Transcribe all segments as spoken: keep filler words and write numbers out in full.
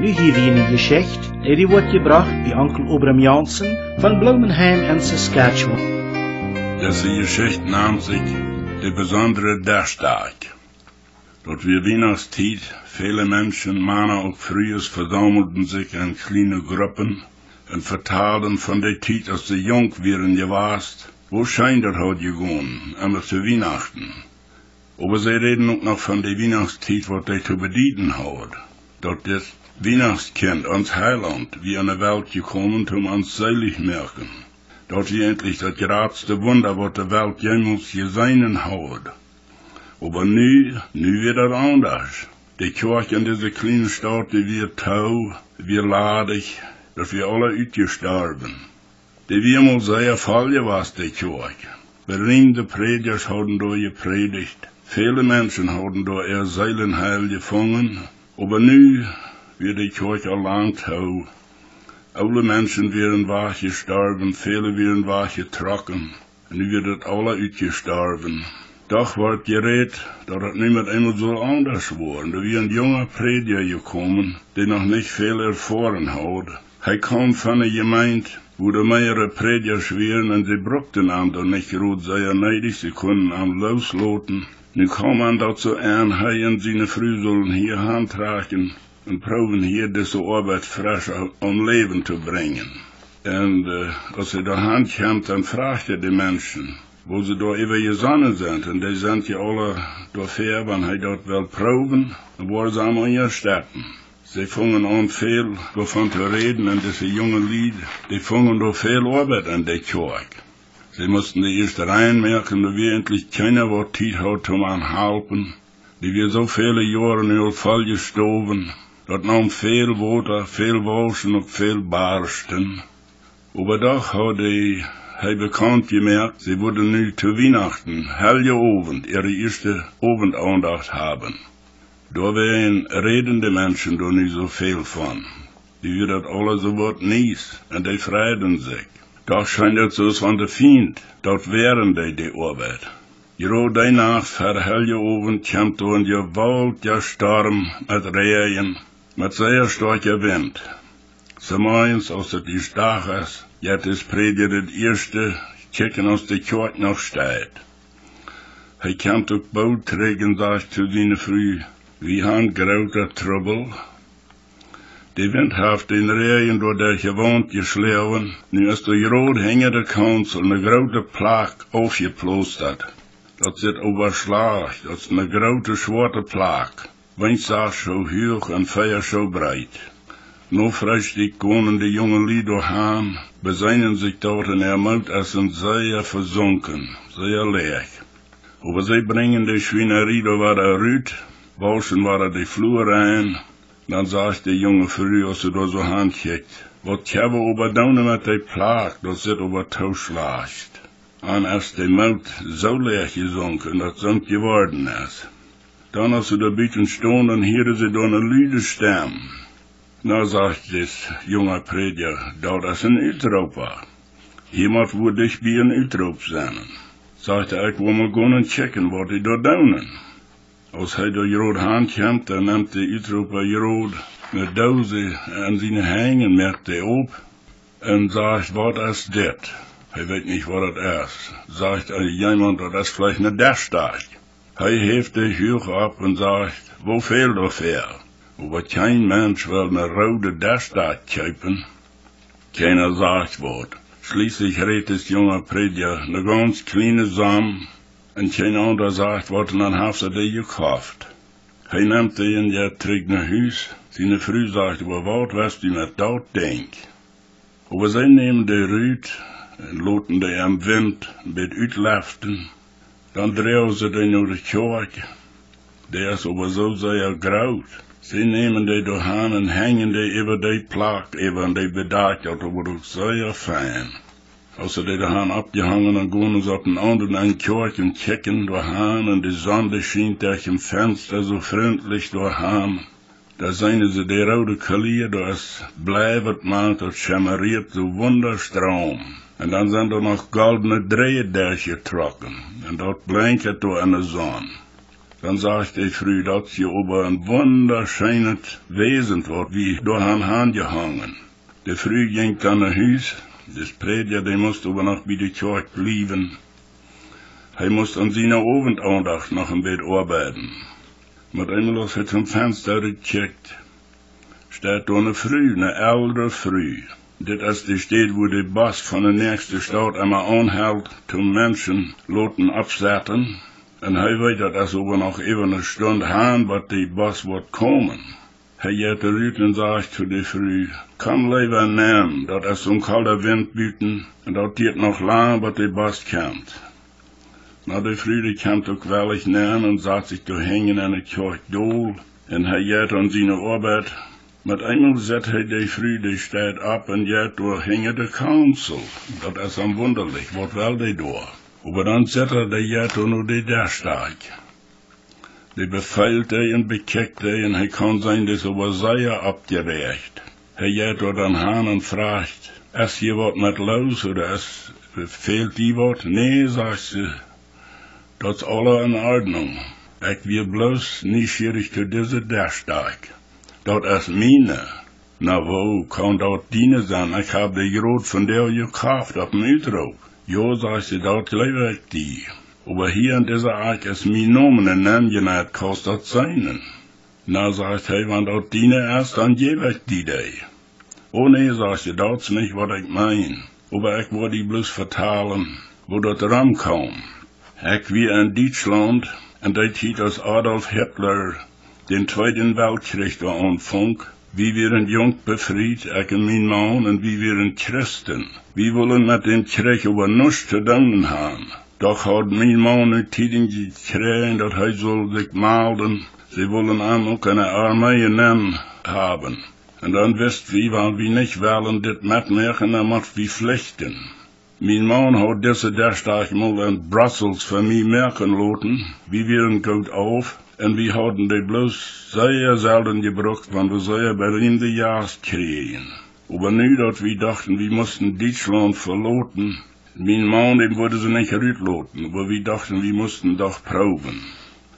Nu hia wada eene Jeschicht, dee woat jebrocht bie Onkel Obram Janssen von Bloomenheim en Saskatchewan. Dise Jeschicht nant sikj De besondre Deschdakj. Daut wia Wienachtstiet, väle Menschen, Mana uk Frues, vesaumelden sikj en kjliene Gruppen un vetalden von de Tiet, aus see junk wieren jewast, woo scheen daut haud jegonen, emma to Wienachten. Oba see räden uk noch von de Wienachtstiet, waut dee to bedieden haud. Daut dit Wienachtstkjint, ons Heilaunt, wia en de Welt jekomen, om ons seelich moaken. Daut wia eejentlich daut jratste Wunda, waut de Welt jemols jeseenen haud. Oba nu, nu wia daut aundasch. De Kjoakj en dise kjliene Staut, dee wia too, wia ladich, daut wia aula utjestorwen. Dee wia mol sea voll jewast, de Kjoakj. Beriemde Prädjasch hauden doa jeprädicht. Väle Menschen hauden doa äa Seelenheil jefungen. Oba nu wia de Kjoakj aul lang too. Oole Menschen wieren wajchjestorwen, väle wieren wajchjetrocken. Un nu wia daut aula utjestorwen. Doch wort jerät, daut daut nu met eemol sull aundasch woaren. Doa wia een junga Prädja jekomen, dee noch nich väl erfoaren haud. Hee kjeem von eene Jemeent, wua doa mearere Prädjasch wieren, un see brukten am doa nich, jrod sea needich, see kunnen am loosloten. Nu kjeem am daut soo aun, hee un siene Fru sullen hia hantrakjen un proowen hia dise Oabeit fresch aum Läwen to brinjen. Un, äh, aus hee doa hankjeem, dan frajcht hee de Menschen, woo see doa äwa jesonnen sent. Un dee sent je aula doafäa, wan hee daut well proowen, dan woaren see am unjastetten. See fungen aun väl doavon to räden, un dise junge Lied, dee fungen doa väl Oabeit en de Kjoakj. See musten de ieeschte Reien moaken, doa wia eejentlich kjeena, waut Tiet haud, om an halpen. Dee wia soo väle Joaren nu aul voll jestowen, daut neem väl Wota, väl Wauschen, uk väl Barschten. Oba doch haud hee, hee bekaunt jemoakt, see wudden nu to Wienachten, Heljeowent, äare ieeschte Owentaundacht haben. Doawäajen räden de Menschen doa nu soo väl von. Dee wia daut aules soo waut Niees, un dee freiden sikj. Doch schient daut soo aus wan de Fient daut wieren deed, de Oabeit. Jrod dee Nacht ver Heljeowent kjemt doa een jewaultja Storm met Räajen, met sea stoakja Wint. Zemorjes, aus et ieescht Dach es, jeit dis Prädja daut ieeschte kjikjen, aus de Kjoakj noch steit. Hee kjemt uk boolt trigj un sajcht to siene Fru: "Wie han grooten Trubbel. De Wint haft dän Räajen doa derch de Waunt jeschloagen. Nu es doa jrod hinja de Kaunzel ne groote Plak aufjeplostat. Daut sitt äwaschlajcht, daut es ne groote schwoate Plak, weens sass Schoo huach un vea Schoo breet." No Freestikj gonen de junge Lied doa han, beseenen sikj daut, un äa Moot es sea vesunken, sea läach. Oba see brinjen de Schwienarie doa wada rut, wauschen wada de Flua rein. Dan sajcht de junge Fru, aus see doa soo hankjikjt: "Waut kjenn wie oba doonen met dee Plak, daut sitt oba too schlajcht." An es de Moot soo läach jesunken, daut soont jeworden es. Dan, aus see doa buten stonden, hieren see doa ne lude Stemm. "Na," sajcht dis junga Prädja, "daut es een Utroopa. Hia mott woll dicht bie een Utroop sennen." Sajcht hee: "Ekj well mol gonen kjikjen, waut dee doa doonen." Aus hee doa jrod hankjemt, dan nemt de Utroopa jrod ne Doos en siene Henj un moakt dee op un sajcht: "Waut es dit?" Hee weet nich, waut daut es. Sajcht hee: "Jemaunt, daut es veleicht ne Deschdakj." Hee heft dee huach opp un sajcht: "Woo väl doafäa?" Oba kjeen Mensch well ne roode Deschdakj kjeepen. Kjeena sajcht waut. Schlieslich rät dis junga Prädja ne gaunz kjliene Somm, un kjeen aundra sajcht waut, un dan haft hee dee jekoft. Hee nemt dee un jeit trigj no Hus. Siene Fru sajcht: "Oba waut west du met daut Dinkj?" Oba see nämen dee rut un loten dee em Wint een bät utleften. Dan droagen see dee no de Kjoakj. Dee es oba soo sea groot. See nämen dee doa han un henjen dee äwa dee Plak äwa, un dee bedakjt daut oba uk sea fein. Aus see dee doa han oppjehongen, dan gonen see opp een aundret Enj Kjoakj un kjikjen doa han, un de Sonn, dee schient derch een Fensta soo frintlich doa han. Dan seenen see de roode Kolia, daut es bliewent, mau daut schemariet soo wundascheen. Un dan sent doa noch goldne Droaden derchjetrocken. Un daut blenkjt doa enne Sonn. Dan sajcht de Fru: "Daut es je oba een wundascheenet Wäsen, waut wie doa han hanjehongen." De Fru jinkj dan no Hus. De Prädja, dee must oba noch bie de Kjoakj bliewen. Hee must aun siene Owentaundacht noch een bät oabeiden. Met eemol, aus hee toom Fensta rutkjikjt, steit doa ne Fru, ne eldre Fru. Dit es de Städ, wua de Bos von de näakjste Staut emma aunhelt, toom Menschen loten oppsetten. Un hee weet, daut es oba noch äwa ne Stund han, waut de Bos woat komen. Hee jeit rut un sajcht to de Fru: "Komm leewa nenn, daut es soon kolda Wint buten, un daut diet noch lang, waut de Bos kjemt." Na, de Fru, dee kjemt uk wellich nenn un sat sikj doa hinjen en de Kjoakj dol, un hee jeit aun siene Oabeit. Met eemol sitt hee de Fru, dee steit opp un jeit doa hinja de Kaunzel. Daut es am wundalich, waut well dee doa? Oba dan sitt hee, dee jeit doa no de Deschdakj. Dee befeelt dee un bekjikjt dee un hee kaun seenen, dee es oba sea oppjeräacht. Hee jeit doa dan han un frajcht: "Es hia waut met loos, ooda es, fält die waut?" "Nä," sajcht see, "daut es aula en Ordnunk. Ekj wia bloos nieschierich to dise Deschdakj. Daut es miene." "Na, woo kaun daut diene sennen? Ekj hab dee jrod vondoag jekoft opp een Utroop." "Jo," sajcht see, "daut jleew ekj die. Oba hia en dise Akj es mien Nomen nenn jeneit, kaust daut seenen." "Na," sajcht hee, "wan daut diene es, dan jäw ekj die dee." "O nä," sajcht see, "daut es nich, waut ekj meen. Oba ekj woa die bloos vetalen, woo daut romkaum. Ekj wia en Dietschlaunt, un dee Tiet, aus Adolf Hitler dän Tweeden Weltkjrich doa aunfunk. Wie wieren junk befriet, ekj un mien Maun, un wie wieren Christen. Wie wullen met dän Kjrich oba nuscht to doonen han. Doch haud mien Maun nu Tiedinj jekjräajen, daut hee sull sikj malden. See wullen am uk en de Armee nenn haben. Un dan wist wie, wan wie nich wellen dit metmoaken, dan mott wie flichten. Mien Maun haud dise Deschdakj mol en Brussels fa mie moaken loten. Wie wieren goot auf, un wie hauden dee bloos sea selden jebrukt, wan wie sea beremde Jast kjrieejen. Oba nu, daut wie dochten, wie musten Dietschlaunt veloten, mien Maun, dän wudd see nich rutloten, oba wie dochten, wie musten doch proowen.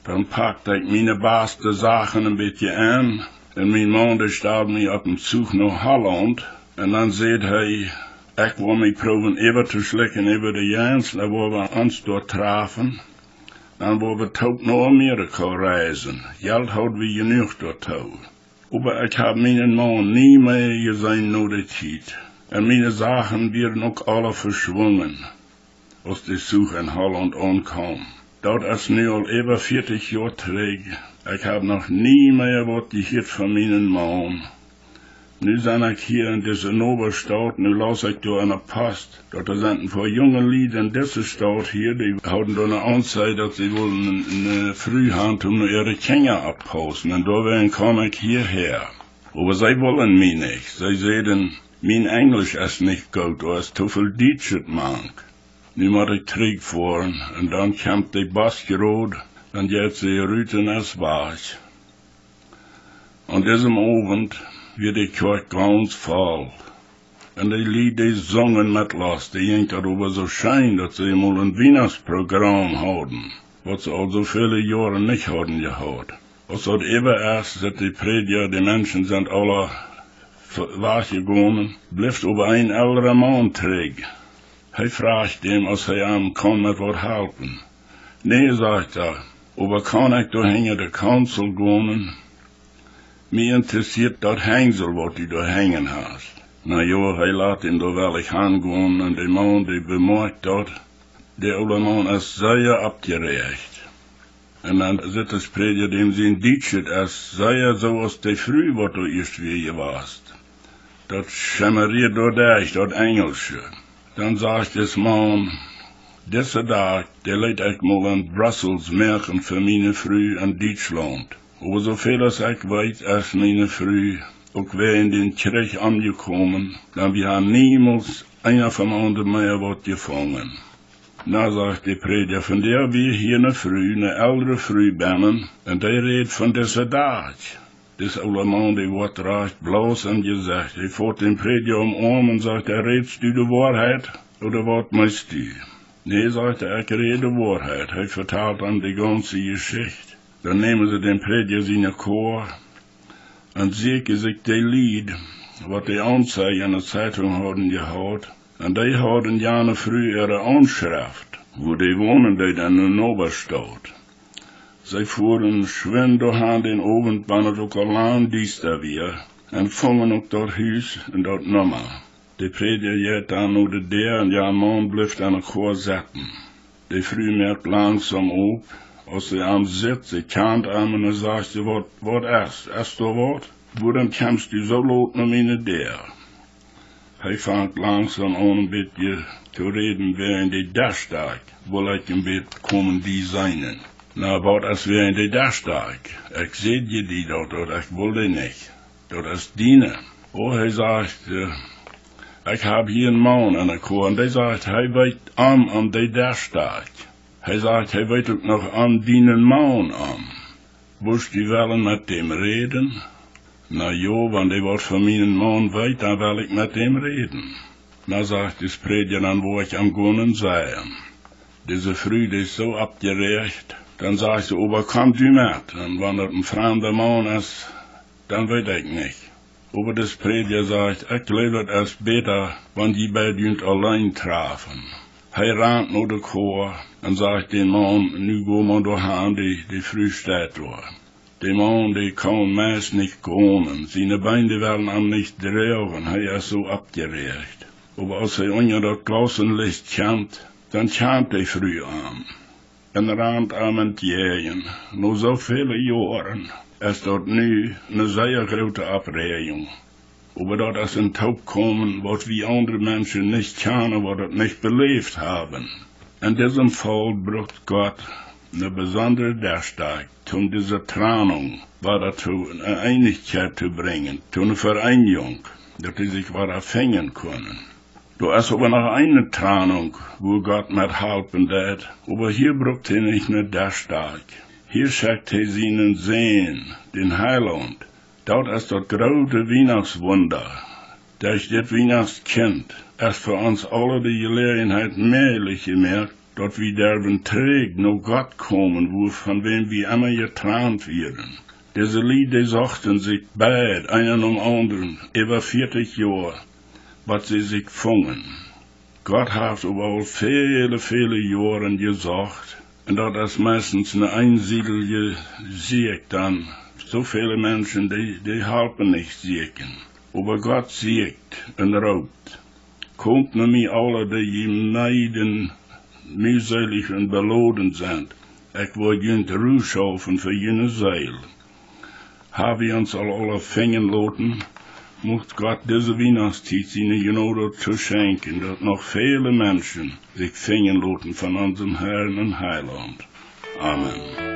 Dan pakt ekj miene baste Sachen een bät en, un mien Maun, dee stald mie opp een Zuch no Hollaunt, un dan säd hee: "Ekj woa mie proowen äwa to schlikjen äwa de Jrens, dan woa wie ons doa trafen, dan woa wie toop no Amerika reisen." Jelt haud wie jenuach doatoo. Oba ekj hab mienen Maun nie mea jeseenen no de Tiet, un miene Sachen wieren uk aula veschwungen, aus de Zuch en Hollaunt aunkaum. Daut es nu aul äwa vieetich Joa trigj. Ekj hab noch nie mea waut jehieet von mienen Maun. Nu sie ekj hia en dise Nobastaut, nu laus ekj doa en de Post, daut doa sent een poa junge Lied en dise Staut hia, dee hauden doa ne Aunzeig, daut see wullen ne, ne Fru han, om no äare Kjinja oppaussen. Un doawäajen kaum ekj hiahäa. Oba see wullen mie nich. See säden, mien Enjlisch es nich goot, doa es too väl Dietschet mank. Nu mott ekj trigj foaren, un dan kjemt de Bos jrod, dan jeit see rut un es wajch. Aun disem Owent wia de Kjoakj gaunz voll. Un de Lied, dee sungen met Lost, dee jinkj daut oba soo scheen, daut see mol een Wienachtsprogram hauden, waut see aul soo väle Joaren nich hauden jehaut. Aus daut äwa es, sitt de Prädja, de Menschen sent aula w-, wajchjegonen, blift oba een eldra Maun trigj. Hee frajcht däm, aus hee am kaun met waut halpen. Nä, sajcht hee, oba kaun ekj doa hinja de Kaunzel gonen? Mie interessieet daut Henjsel, waut du doa henjen hast. Na jo, hee lat däm doa wellich hangonen, un de Maun, dee bemoakjt daut, de oola Maun es sea oppjeräacht. Un dan sitt de Prädja däm sien Dietschet es sea soo aus de Fru, waut doa ieescht wia jewast. Daut schemmerieet doaderch, daut Enjelsche. Dan sajcht de Maun: Dise Dach, dee leet ekj mol en Brussels moaken fa miene Fru en Dietschlaunt. Oba soo väl aus ekj weet, es miene Fru uk wäajen dän Kjrich omjekomen, dan wie haben niemols eena von ons mea waut jefungen. Na, sajcht de Prädja, vondoag wia hia ne Fru, ne eldre Fru bennen, un dee räd von dise Dach. Dis oola Maun, dee woat rajcht blaus em Jesecht. Hee foot dän Prädja em Oarm un sajcht: Rätst du de Woarheit, ooda waut meenst du? Nä, sajcht hee, ekj räd de Woarheit. Hee vetalt am de gaunze Jeschicht. Dan neemen see dän Prädja siene Koa un säkjen sikj de Lied, waut de Aunzeig enne Zeitung hauden jehaut, un dee hauden jane Fru äare Aunschreft, wua dee wonen deed, enne Nobastaut. See fuaren schwind doahan dän Owent, wan et uk aul lang diesta wia, un fungen uk daut Hus un daut Numma. De Prädja jeit dan no de Däa un jan Maun blift enne Koa setten. De Fru moakt langsom op. Aus see am sitt, see kjant am un dan sajcht see: Waut, waut es? Es doa waut? Wuarom kjemst du soo lot no miene Däa? Hee fangt langsom aun een bät to räden: Wäajen de Deschdakj wull ekj een bät komen die seenen. Na, waut es wäajen de Deschdakj? Ekj säd die daut, daut ekj wull dee nich. Daut es diene. Oh, hee sajcht, äh, ekj hab hia een Maun enne Koa un dee sajcht, hee weet om, om de Deschdakj. Hee sajcht, hee weet uk noch om dienen Maun om. Wurscht du wellen met däm räden? Na jo, wan dee waut von mienen Maun weet, dan well ekj met däm räden. Na, sajcht de Prädja, dan woa ekj am gonen seenen. Dise Fru, dee es soo oppjeräacht, dan sajcht see: Oba komm du met, un wan daut een framda Maun es, dan weet ekj nich. Oba de Prädja sajcht: Ekj jleew, daut es bäta, wan jie beid junt auleen trafen. Hee rant no de Koa un sajcht dän Maun: Nu go mau doahan, de, de Fru steit doa. De Maun, dee kaun meist nich gonen, siene Been, dee wellen am nich droagen, hee es soo oppjeräacht. Oba aus hee unja daut Gausenlicht kjemt, dan kjant de Fru am un rant am entjäajen. No soo väle Joaren es daut nu eene sea groote Oppräajunk. Oba daut es een Toopkomen, waut wie aundre Menschen nich kjanen, waut daut nich beläft haben. En disem Faul brukt Gott eene besondre Deschdakj, om dise Trennunk wada to eene Eenichkjeit to brinjen, to eene Vereenjunk, daut dee sikj wada finjen kunnen. Doa es oba noch eene Trennunk, wua Gott met halpen deit, oba hia brukt hee nich eene Deschdakj. Hia schekjt hee sienen Sän, dän Heilaund. Daut es daut groote Wienachtswunda. Derch dit Wienachtstkjint es fa ons aule de Jeläajenheit mäajlich jemoakt, daut wie derwen trigj no Gott komen, wua, von wäm wie emma jetrant wieren. Dise Lied, dee sochten sikj beid, eena nom aundren, äwa vieetich Joa, waut see sikj fungen. Gott haft oba aul väle, väle Joaren jesocht, un daut es meistens eene eensiedelje Sieekj dan. Soo väle Menschen, dee, dee halpen nich sieekjen. Oba Gott sieekjt un roopt: Komt no mie aule, dee jie meed un meeselich un beloden sent. Ekj woa junt Ru schaufen fa june Seel. Ha wie ons aul aule finjen loten? Mucht Gott dise Wienachtstiet siene Jnod tooschenkjen, daut noch väle Menschen sikj finjen loten von onsen Herrn un Heilaund. Amen.